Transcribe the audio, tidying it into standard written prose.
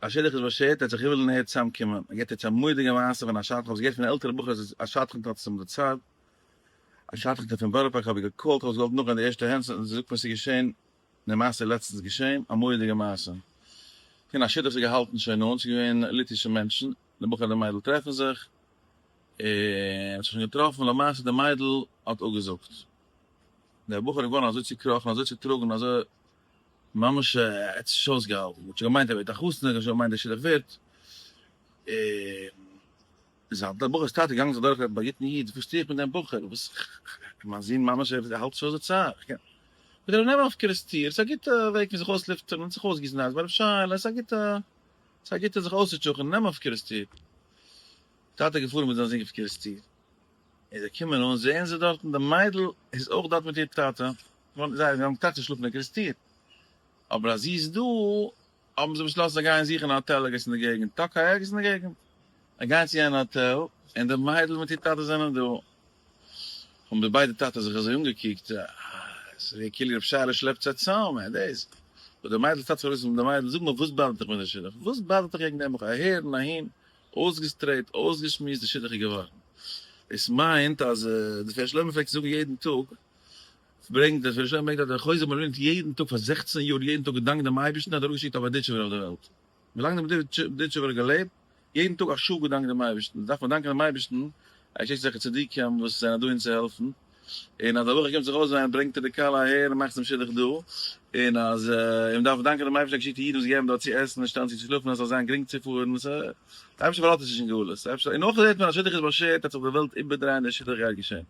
א שידוך איז באשערט, ער האט זיך היבעל און הער צוזאמקומען, ער געבט יעצט א מורא'דיגע מעשה פון א שדכן, כ'האב עס געהערט פון א עלטערע בחור אז א שדכן האט עס אים דערציילט, א שדכנ'טע פון בארא פארק האב איך גע call ט, כ'האב עס געוואלט נאכגיין די ערשטע הענט, און זי זאגט מיר ס'איז געשען, די מעשה איז לעצטנס געשען, א מורא'דיגע מעשה, פון א שידוך איז געהאלטן שוין נאנט, ס'איז געווען ליטישע מענטשן, די בחור און די מיידל טרעפן זיך, און האט זיך שוין געטראפן, למעשה די מיידל האט אפגעזאגט, דער בחור איז געווארן אזוי צוקראכן, אזוי צוטראגן, אזוי. ממש ער האט זיך נישט אויסגעהאלטן, מען האט שוין געמיינט ער ווערט א חתן, ער האט שוין געמיינט די שידוך ווערט, און זיין דער בחור'ס טאטע איז געגאנגען זיך דורכרעדן ביי א גוטן איד, וואס טו איך מיט דעם בחור, וואס מיין זון ממש ער האלט נישט אויס די צער, איך קען, וועט ער אים נעמען אויף קערעסטיר, ס'איז א גוטע וועג פון זיך אויסלופטערן און זיך אויסגיסן די הארץ ביי רב שייעלע, ס'איז א גוטע, ס'איז א גוטע זיך אויסצוטשוכענען, נעם אויף קערעסטיר. טאטע איז געפארן מיט זיין זון אויף קערעסטיר, און זיי קומען אן זעען זיי דארטן די מיידל איז אויך דארט מיט איר טאטע, זיי האבן טאקע שלאפן אין קערעסטיר, אבער אז זי איז דא האבן זיי באשלאסן זיי גייען זוכן א האטעל ערגעץ אין די געגנט, טאקע ערגעץ אין די געגנט, זיי גייען צו יענע האטעל, און די מיידל מיט איר טאטע זענען דא, האבן די ביידע טאטעס זיך אזוי אנגעקוקט, אה, ס'איז ווי כאילו רב שייעלע שלעפט זיי צאם, אה דאס, האט די מיידל'ס טאטע זיך ארויס מיט די מיידל, זאג נאר וואס באדערט דיך מיט די שידוך, וואס באדערט דיך וועגן דעם בחור, אהער און אהין, אויסגעסטרעיט, אויסגעשמועסט, די שידוך איז געווארן. דאס מיינט אז די תפארת שלמה פלעגט זאגן יעדן טאג, ברענגט דער תפארת שלמה ברענגט אז דער חוזה מלובלין האט יעדן טאג פאר 16 יאר יעדן טאג געדאנקט דעם אייבערשטן אז ער האט אראפגעשיקט א בארדיטשובער אויף די וועלט. ווילאנג דער בארדיטשובער האט געלעבט, יעדן טאג א שעה געדאנקט דעם אייבערשטן, דארף מען דאנקען דעם אייבערשטן ער שיקט אזעלכע צדיקים וואס זענען דא אונז צו העלפן, און אז א בחור קומט זיך אויסוויינען ברענגט ער די כלה אהער און מאכט דעם שידוך דא, און אז מען דארף דאנקען דעם אייבערשטן ער האט געשיקט אידן וואס געבן דארט צו עסן און שטעלן צו צו שלאפן אז ס'זאל זיין גרינג צו פארן, סא דער אייבערשטער פארלאזט זיך נישט אין גלות, און נאך זעט מען אז שידוך איז באשערט וועט זיך די וועלט איבערדרייען דער שידוך גייט געשען.